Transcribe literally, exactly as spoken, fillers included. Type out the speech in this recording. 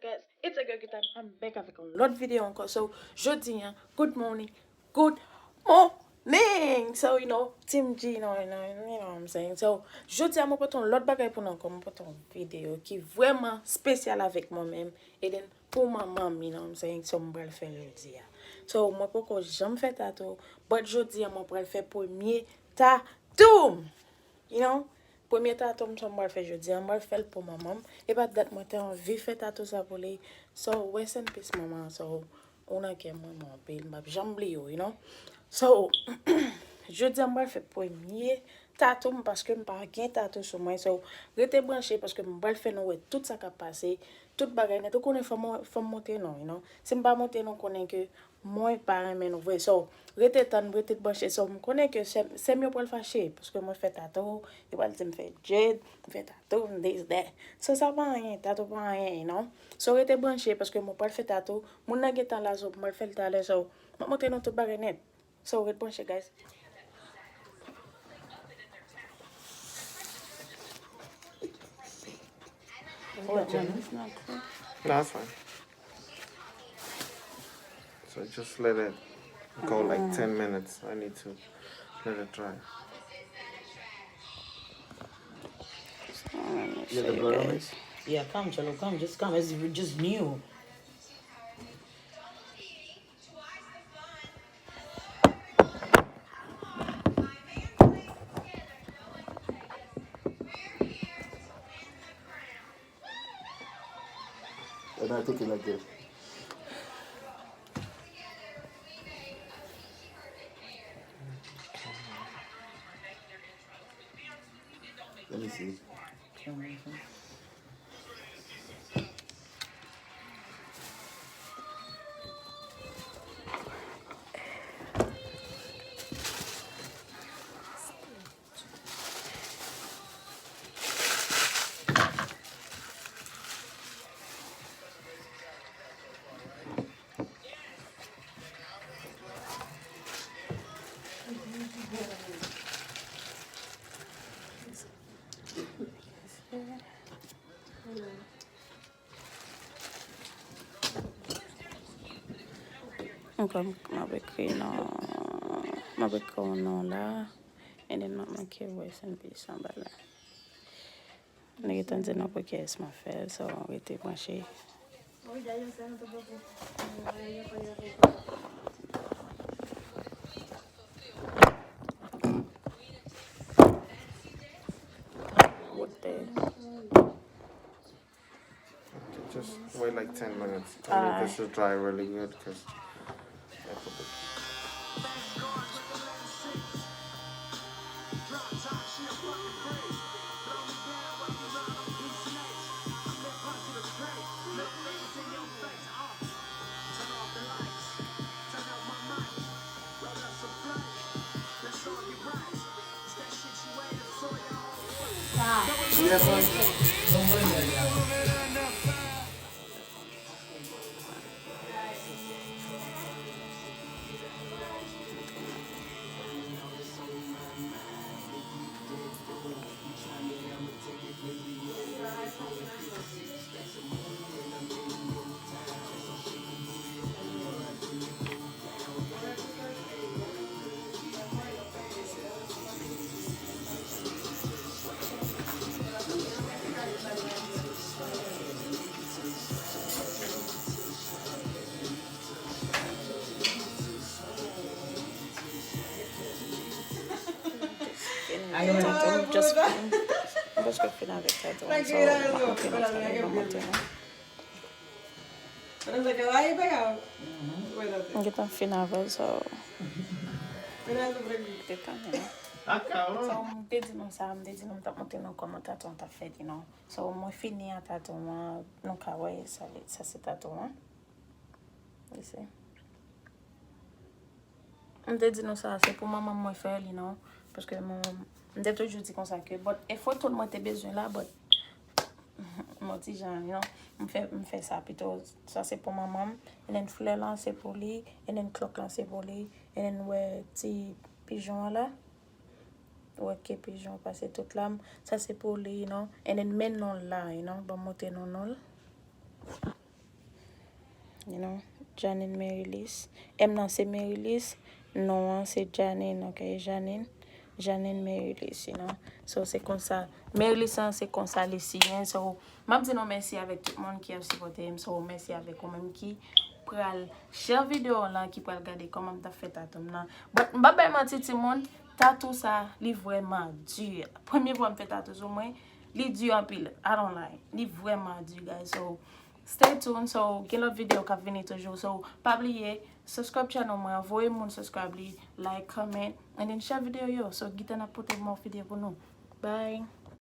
Guys, it's a girl good time. I'm back avèk yon lòt videyo ankò. So, jodi a, good morning, good morning. So, you know, Team G, you know, you know, you know what I'm saying. So, jodi a, mwen pote yon lòt bagay pou nou ankò. Mwen pote yon videyo ki vrèman espesyal avèk mwen menm. E then, pou manman m, you know what I'm saying. So, mwen pral fè l jodi a. So, mwen poko janm fè tatou, but jodi a, mwen pral fè premye tatou m. You know, premye tatou m sa m pral fè jodi a, m pral fè l pou manman m. E pa dat mwen te anvi fè tatou sa pou li. So, rest in peace, manman. So, ou nan kè mwen, mwen anpil. M p ap janm bliye w, you know. So, jodi a, m pral fè premye tatou m paske m pa gen tatou sou mwen. So, rete branche paske m pral fè nou wè tout sa k ap pase, tout bagay nèt. Ou konnen fò m, fò m montre nou, you know. Si m pa montre nou, konnen ke mwen pa renmen nou vre. So, rete tann, rete branche. So, m konnen ke sè, sè m yo pral fache, paske mwen fè tatou, yo pral di m fè dread, m fè tatou, m this, that. So, sa pa anyen, tatou pa anyen, you know. So, rete branche, paske mwen pral fè tatou, moun nan gentan la, so, mwen fè l talè, so, m ap montre nou tout bagay nèt. So, ret branche, guys. Hold on, Jenna. It's not clear. No, it's fine. So just let it go like ten minutes. I need to let it dry. Just gonna make sure you guys. Yeah, come, Cholo, come, just come. It's just new. And I think you like this. Let me see. Ankò, m ap ekri non, m ap ekri yon non la, and then m ap make rest in peace anba la. Nou gentan di nou pou kiyès mwen fè l, so rete branche. What the? Just wait like ten minutes. I need this to dry really good 'cause Just, just, just fin avèk sa tou. So, m ap montre nou sa, m ap montre nou. M gentan fin avè l, so. Te tann, non? So, m te di nou sa, m te di nou m t ap montre nou kòman tatou an t ap fèt, you know. So, mwen fini a tatou an, nou ka wè sa, sa se tatou an. You see? M te di nou sa, se pou manman m mwen fè li, non. Paske mwen, m te toujou di konsa ke, but, e foto l mwen te bezwen la, but, mwen ti jan, you know, m fè, m fè sa pito. Sa se pou manman m, and then flè lan se pou li, and then clock lan se pou li, and then wè ti pijon an la. Ou wè ke pijon pase tout la. Sa se pou li, you know. And then men non l la, you know. Ban m montre nou non l. You know, Janine Merilis. M nan se Merilis. Non an se Janine, ok? Janine. Janine Merilis, you know. So, se konsa. Merilis an, se konsa li siyen. So, m ap di nou mèsi avèk tout moun ki ap sipòte m. So, mèsi avèk ou menm ki pral share videyo la, ki pral gade kòman m t ap fè tatou m nan. But, m p ap bay manti, timoun, tatou sa, li vrèman di. Premye fwa m fè tatou sou mwen, li di anpil. I don't lie. Li vrèman di, guys. So, stay tuned. So, gen lòt videyo k ap vini toujou. So, pa bliye, subscribe channel mwen, voye moun subscribe li, like, comment, and then share videyo yo. So, Gita n ap pote more videyo pou nou. Bye.